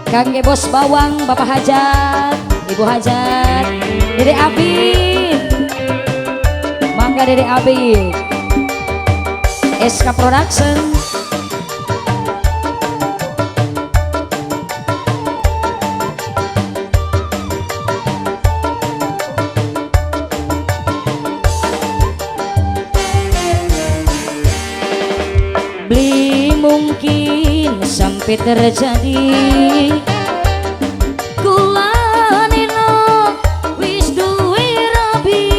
Kangge Bos Bawang, Bapak Hajat, Ibu Hajat, Dede Abid. Mangga Dede Abid. SK Production. Beli mungkin sampai terjadi kula nino wis duwe rabi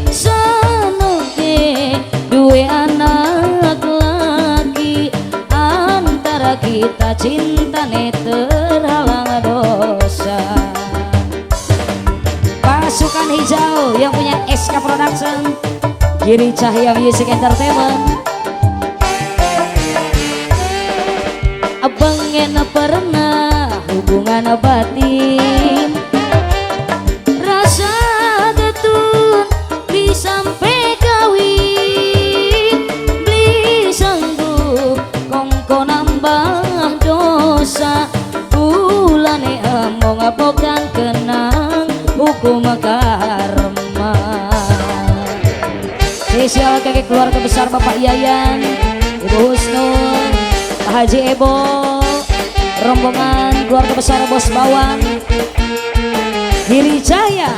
sanoke duwe anak laki antara kita cintane terhalang dosa. Pasukan hijau yang punya SK Production, Giri Cahya Music Entertainment. Pengen pernah hubungan batin rasa getun beli sampai kawin beli sanggup kongko nambah dosa kulane emong bukan kenang hukum karma. Spesial kakek keluarga besar Bapak Yayan, Ibu Husnul, Pak Haji Ebo, rombongan keluarga besar Bos Bawang, Giri Jaya.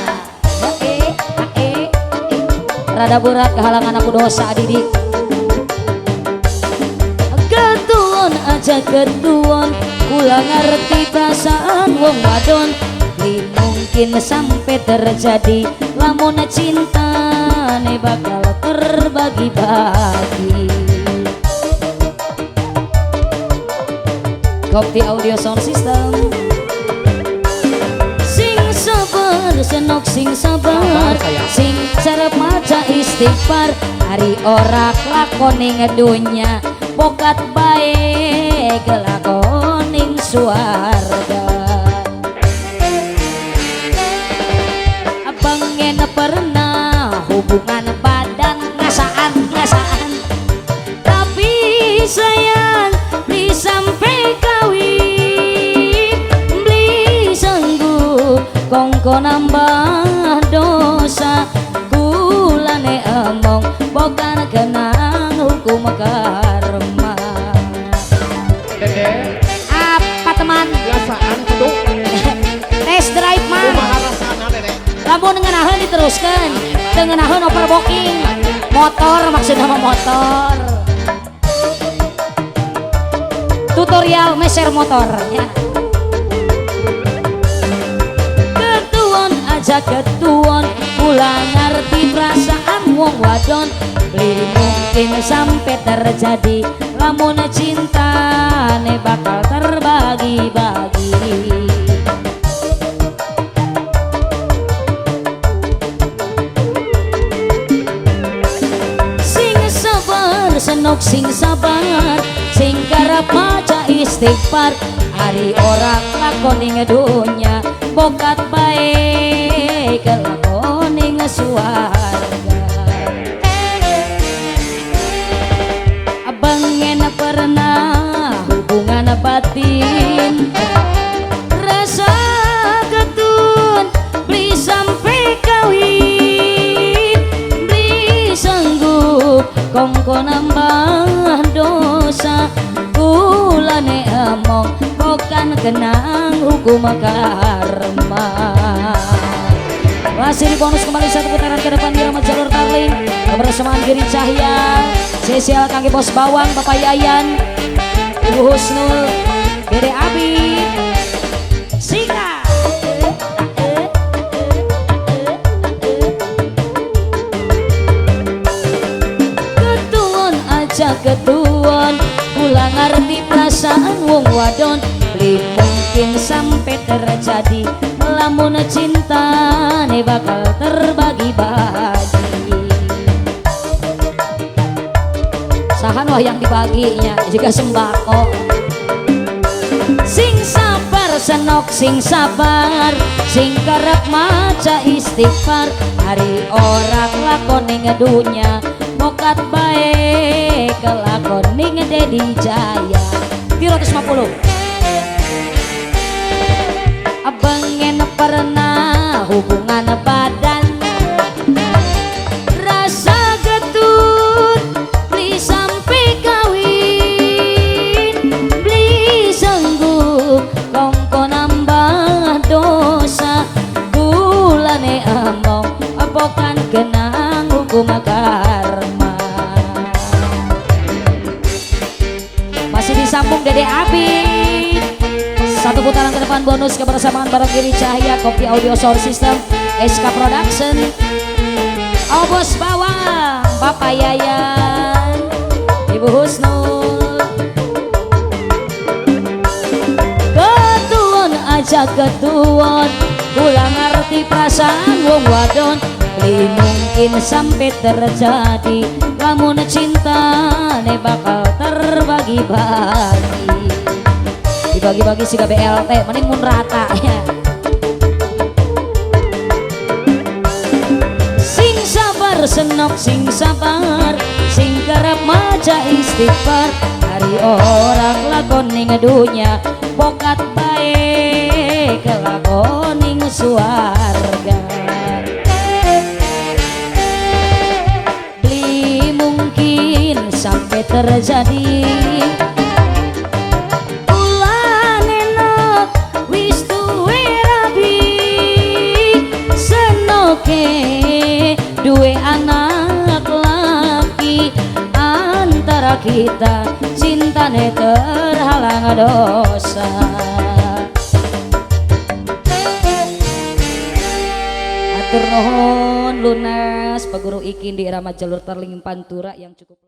Rada berat kehalangan aku dosa didik. Ketuon aja ketuon, kula ngerti perasaan wong wadon. Li mungkin sampai terjadi, lamun cintane bakal terbagi-bagi. Kopti Audio Sound System. Sing sabar senok sing sabar, sing carep maca istighfar. Ari ora lakoni ngedunya, bokat bae kelakoning suarga. Pengen pernah hubungan badan ngasaan ngasaan, tapi sayang beli sampai kawin beli sanggup kongko nambah dosa kulane emong bukan kenang hukum karma. Dede. Apa teman? Biasaan kudu. Test drive mah. Lamun ngenaheun diteruskan, teu ngenaheun overbooking. Motor maksudnya mah motor. Tutorial meser motor ya. Ketuon aja ketuon, kula ngerti perasaan wong wadon. Beli mungkin sampai terjadi, lamun cintane bakal terbagi-bagi. Sing sabar senok sing sabar, sing karep maca istighfar. Ari ora lakoni ngedunya, bokat bae kelakoni ngesuarga. Pengen pernah hubungan batin, rasa getun beli sampai kawin beli sanggup kongko nambah dosa kulane emong bukan kenang hukum karma. Masih di bonus kembali satu putaran ke depan di Rahmat Jalur Tarling kebersamaan Giri Cahya, Sesial Kangge Bos Bawang, Bapak Yayan, Ibu Husnul, Dede Abi, Sika. Ketuon aja ketuon, kula ngerti perasaan wong wadon. Beli mungkin sampai terjadi, lamun cintane bakal terbagi-bagi. Sahan wah yang dibaginya jika sembako. Sing sabar senok sing sabar, sing kerep maca istighfar. Hari ora lakoni ngedunya, mokat bae kelakoni ngededi jaya. 350. disambung Dede Abi. Satu putaran ke depan bonus kebersamaan bareng Giri Cahya, Kopi Audio Sound System, SK Production. Oh Bos Bawang, Bapak Yayan, Ibu Husnul. Ketuon aja ketuon, kula ngerti perasaan wong wadon. Beli mungkin sampai terjadi, lamun cinta ne bakal terbagi-bagi. Dibagi-bagi sih BLT, mending mun rata ya. Sing sabar senok sing sabar, sing kerep maca istighfar. Hari orang lakon ning dunya, pokat bae kelakon ning suarga. Beli mungkin sampai terjadi, ulan enak wis duwe rabi, senoke duwe anak laki. Antara kita cintane terhalang dosa. Atur nuhun lunas paguru ikin di irama jalur Tarling Pantura yang cukup.